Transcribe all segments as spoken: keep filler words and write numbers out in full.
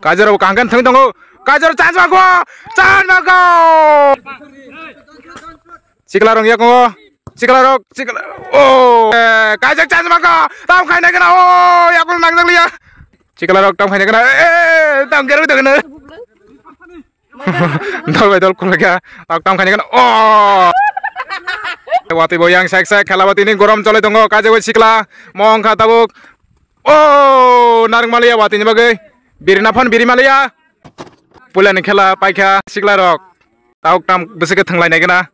Kaijarok kaham khe thwngwi tongo. Kaijarok chance mango. Chance mango. Sikla rok yakungo. Sikla rok, sikla. Oh, eh, kaijak chance mango. Tam khaina gana. Oh, yakung nangjak liya. Sikla rok tam khaina gana. Eh, tam gerwi tongna. Dol bai dol khulakya. Tak tam khaina gana. Oh. Watwi bo yang sek sek khela watwi ni gorom chole tongo. Kaijak bai sikla. Mong kha tabuk. Oh, narwk maliya watwi ni bagwi. Birina phon biri maliya. Puila ni khela paikha sikla rok. Tauk tam bwswk khe thwnglai nai gana.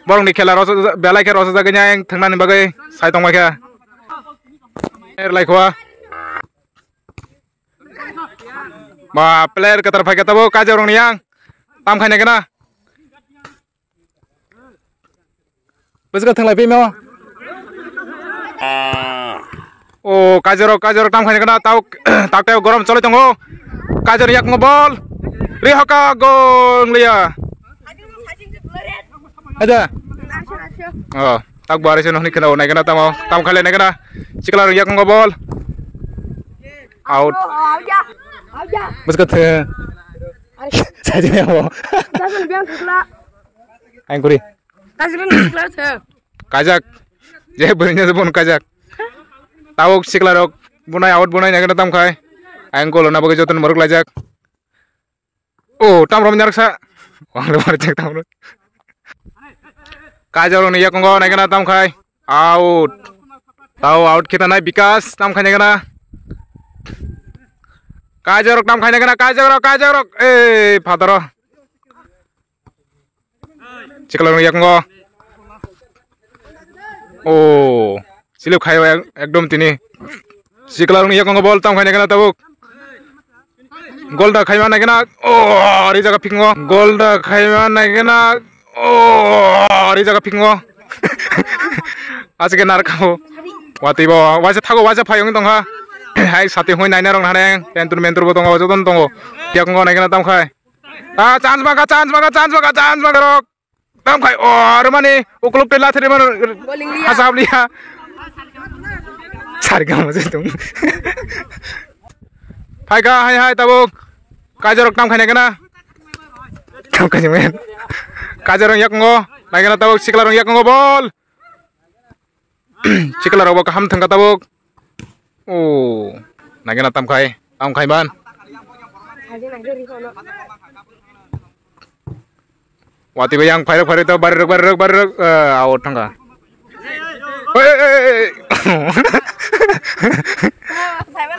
Borok ni khela rosok belai khe rosok jagwi nai thwngnani bagwi sai tongbai kha. Er lai khwa. Ba player kwtal phaikha tabo Kaijarok ni yang. Tam khaina gana. Bwswk thwnglai phimo. O Kaijarok, Kaijarok tam khaina gana tau tak tau gorom choli tongo. Kaijarok yakungo bol. Ri hoka gol liya. Ada. Oh, tak bari sino ni kena nai gana tamo. Tam khaile nai gana. Sikla yakungo bol. Out. Bwswk thw. Sajini abo. Ang kuri. Kajak. Je bwrwini se bon kajak. Tabuk sikla rok bunai out bunai nai gana tam khai. Ang golo na bagwi joton morok lajak. Oh, tam rom nyarak sa. Wang le mar chek tam rom. Kaijarok ni yakungo nai gana tam khai. Out. Tau out khita nai Bikas tam khai nai gana. Kaijarok tam khai nai gana Kaijarok Kaijarok. Eh, phataro. Sikla rok yakungo. Oh, silip khayo ek-, ekdom tini. Sikla rok yakungo bol tam khaina gana tabuk. Gol da khaima nai gana. Oh, ari jaga phikungo. Gol da khaima nai gana. Oh, ari jaga phikungo. Asike nar khao. Watwi bo waisa thago waisa phayung tongkha. Hai sati hoi naina rok nareng. Tentur mentur bo tongo joton tongo. Yakungo nai gana tam khai. Ah, chance maka, chance maka, chance maka, chance maka rok. Tam khai, oh, aro mani, ukuluk tela theri mano. Bowling liya. Hasab liya. Sar gam se tung. Phai ka, hai, hai, tabuk. Kaijarok tam khai nai gana. Tam khai men. Kaijarok yakungo. Nai gana tabuk, sikla rok yakungo bol. Sikla rok bo kaham thangka tabuk. Oh, nai gana tam khai, tam khai man. Watwi bai yang phai rok, phai rok, tabuk bari rok, bari rok, bari rok, eh, out thangka. Oi, oi, oi, oi.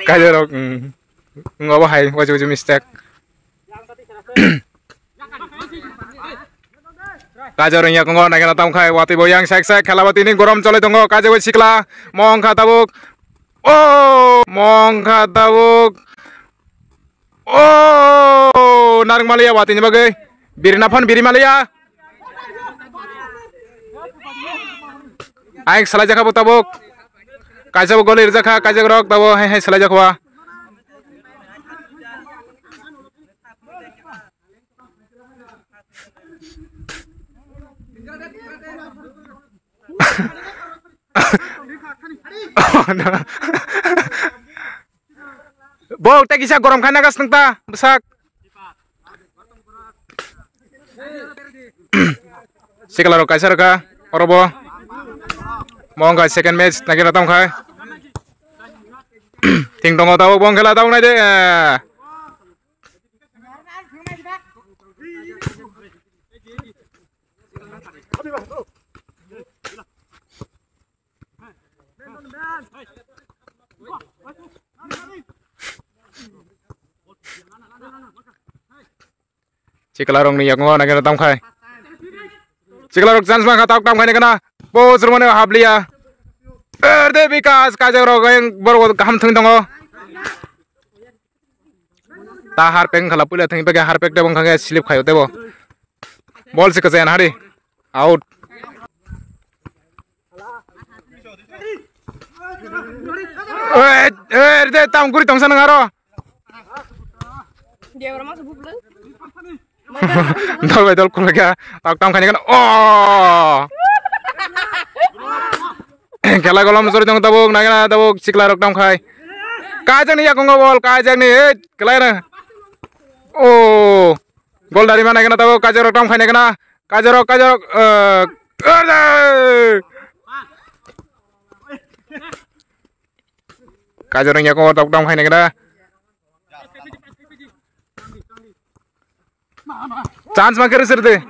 Kaijarok, mm. Ngo bo hai, wajib, wajib mistake. Kaijarok yakungo nai gana tam khai watwi bo yang sek sek khela watwi ni gorom choli tongo Kaijarok sikla mong kha tabuk. Oh, mong kha tabuk. Oh, narwk maliya watwi ni bagwi. Birina phon biri maliya. Aing salai jakha bo tabuk. Kaisa bo gol rijak kha, Kaijarok tabuk hai hai salai jakha. Bo tei kisa gorom khai nagas nang ta bwsak. Sikla rok kaisa rok kha oro bo. Mo wngkha second match nai khe rw tong khai. Thing tongo tabuk bo wngkhe la tabuk nai de. Chikla rok ni yakungo nai khe tam khai. Chikla rok chance ma kha, tok tam khai nai khna. Post rwmani habliya. Er de Bikas, Kaijarok ang borok kaham thwng tongo. Ta harpek wngkha la, puila thwngwi paikha, harpek tebo wngkha khe slip khaio tebo. Bol se kwchaya nahari. Out. Oi, oi, de tam guri tongsa nang aro. Dol bai dol khulakya. Tak tam khani kana. Oh. Khela golom sori tong tabuk, nagina tabuk, chikla rok tam khai. Kaijakni yakungo bol, kaijakni, eh, kelai na. Oh, gol dari mana kena tabo, Kaijarok tam khaina kena. Kaijarok, Kaijarok, eh, erde. Kaijarok yakungo tok tam khaina kena. Chance ma kere sir de.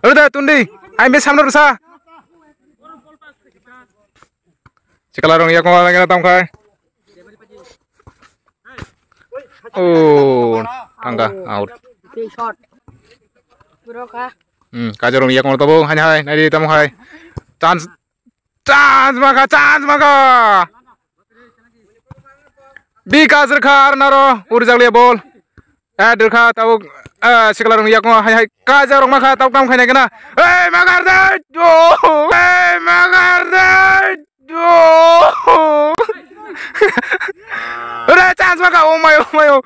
Erde tundi. Ai me samno rusa. Chikala rong yakungo kena tam khai. Oh, thangka out. Three shot. Bro ka. Hmm, Kaijarok ni yakungo tabo, hai hai, nai di tamo hai. Chance, chance maka, chance maka. Bikas rwkha, arnaro, urjakliya ball. Eh, rwkha, tabo, eh, Chikala rong yakungo, hai hai, Kaijarok maka, tabo kam khaina kena. Eh, magar de, oh, eh, magar de. Oh! Ore, chance maka, oh my, oh my, oh.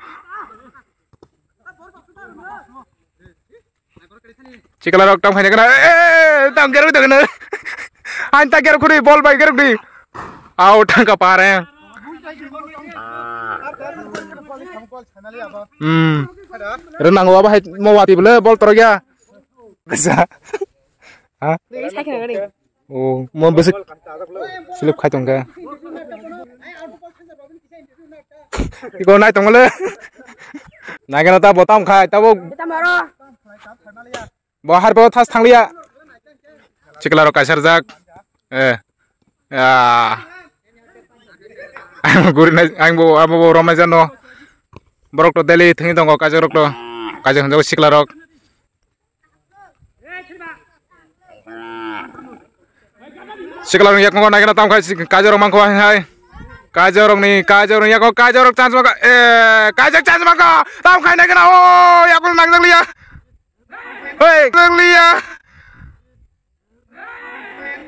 Chikala rok tam khaina kena. Eh, tam gerok dong na. Ain ta gerok khuri ball bai gerok di. Au thangka pare. Hmm. Renang wa bahai mo wati bole ball torok ya. Bisa. Ha? Dui sakhe nang ni. Oh, mo bwswk slip khai tongkha. Iko nai tongmale. Naikhe no ta bo tam khai, ta bo. Bo har bo thas thangliya. Chikla rok kaisarjak. Eh. Ah. Ang guri nai, ang bo, abo bo romai jano. Borok to daily thwngwi tongo kaisa rok to. Kaisa hwnjago chikla rok. Sikla rok yakungo naikhe na tam khai, kaijak rok mangkho hai hai. Kaijak rok ni, kaijak rok yakungo, kaijak rok chance mangkha. Eh, kaijak chance mangkha. Tam khai naikhe na, o, yakungo nangjak liya. Hei, nangjak liya.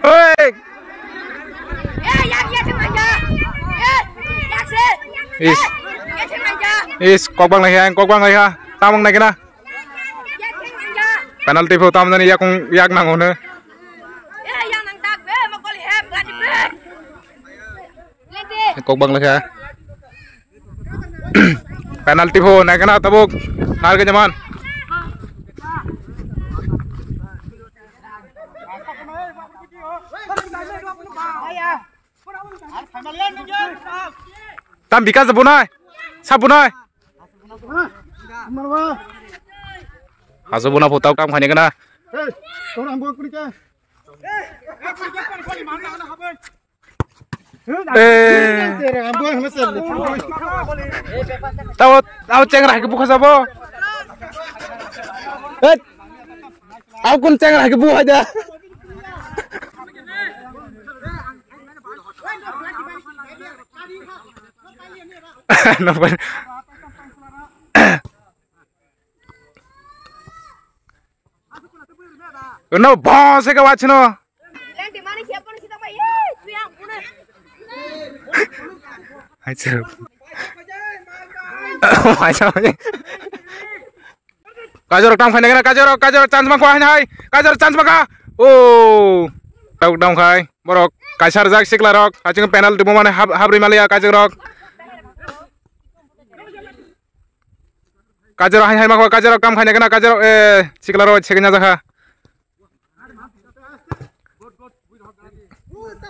Hei. Is. Is, kok bang lai ha, kok bang lai ha. Tam wng naikhe na. Penalty pho tamjani yakung yak nango hwno. Kok bang lekha. Penalty pho naikhe na tabuk. Har ke jaman. Tam bikas bunai. Sab bunai. Haso buna pho tok tam khaini kana. Eh. Tao, tao chengra hai ke bukha sabo. Eh. Au kun chengra hai ke bu hai da. No, boss ke wachno. Hai sir. Hai sir. Kajorok tam khaina kena, kajorok, kajorok chance mangkha hai, hai. Kajorok chance mangkha. Oh. Tok dam khai. Borok kaisar jak sikla rok. Aching penalty bo mane hab-, habri maliya kajorok. Kajorok hai, hai mangkha, kajorok tam khaina kena, kajorok, eh, sikla rok second jakha.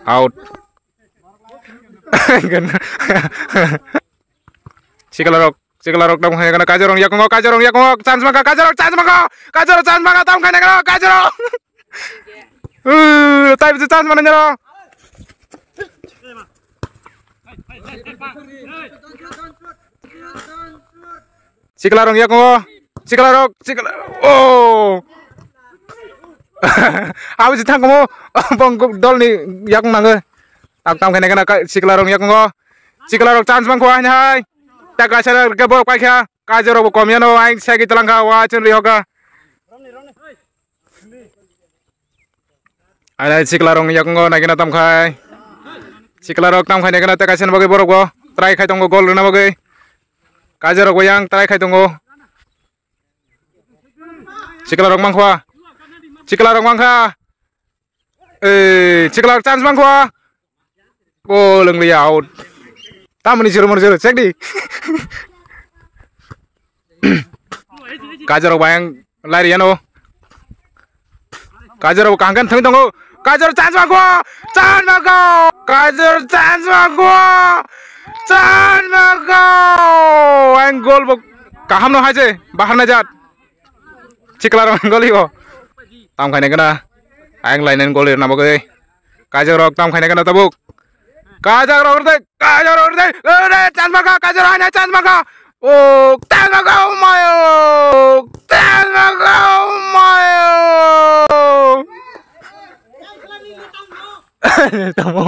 Out. Sikla rok. Sikla rok tam khai kana, Kaijarok yakungo, Kaijarok yakungo, chance mangkha, Kaijarok chance mangkha, Kaijarok chance mangkha, tam khai nangkha, Kaijarok. Uh, tai bisi chance mana nyaro. Sikla rok yakungo, sikla rok, sikla, oh. Abo si thangkamo, bong dol ni yakung nango. Tak tam khai nangkha, sikla rok yakungo, sikla rok chance mangkha hai hai. Tak kaisa ke borok paikha. Kaisa rok bo kom yano, aing segi talangkha, wa chun ri hoka. Aile sikla rok yakungo naikhe na tam khai. Sikla rok tam khai naikhe na, tei kaisa ni bagwi borok bo try khai tongo gol rwna bagwi. Kaisa rok bo yang try khai tongo. Sikla rok mangkha. Sikla rok mangkha. Eh, sikla rok chance mangkha. Goal wng liya, out. Tamoni zero mor zero, check di. Kaijarok bai ang lairiyano. Kaijarok kaham khe thwng tongo. Kaijar chance ma go. Chance ma go. Kaijar chance ma go. Chance ma go. Ang gol bo kaham no hai je. Bahar na jat. Chikla rok goli o. Tam khaina gana. Ang lainani gol rwna bagwi. Kaijarok tam khaina gana tabuk. Kaijarok rwdai, Kaijarok rwdai, rwdai, chance ma kha, Kaijarok haina chance ma kha. O, chance ma kha, o mayo. Chance ma kha, o mayo. Tamo.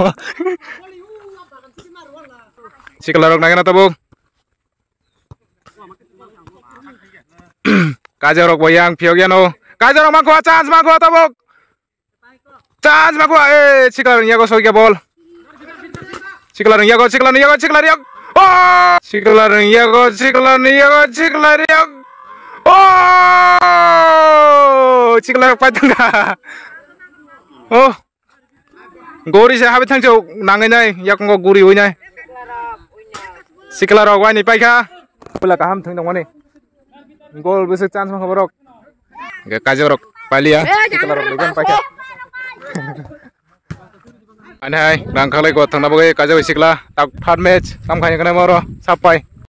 Chikla rok nagana tabuk. Kaijarok bo yang phiyok yano. Kaijarok mangkho chance mangkho tabuk. Chance mangkho eh chikla rung yago sokya bol. Chikla rung yago chikla rung yago chikla rung yago. Oh! Chikla rung yago chikla rung yago chikla rung yago. Oh! Chikla rok paitungkha. Oh! Gori se habi thangcho nangai nai yakungo gori oi nai. Sikla rok wani paikha. Pula kaham thang dongmani. Gol bwswk chance mangkha borok. Hingke kaijakrok paliya. Sikla rok legan paikha. Ani hai rang khalai go thangna bagwi kaijak sikla tak third match tam khai kana moro sapai.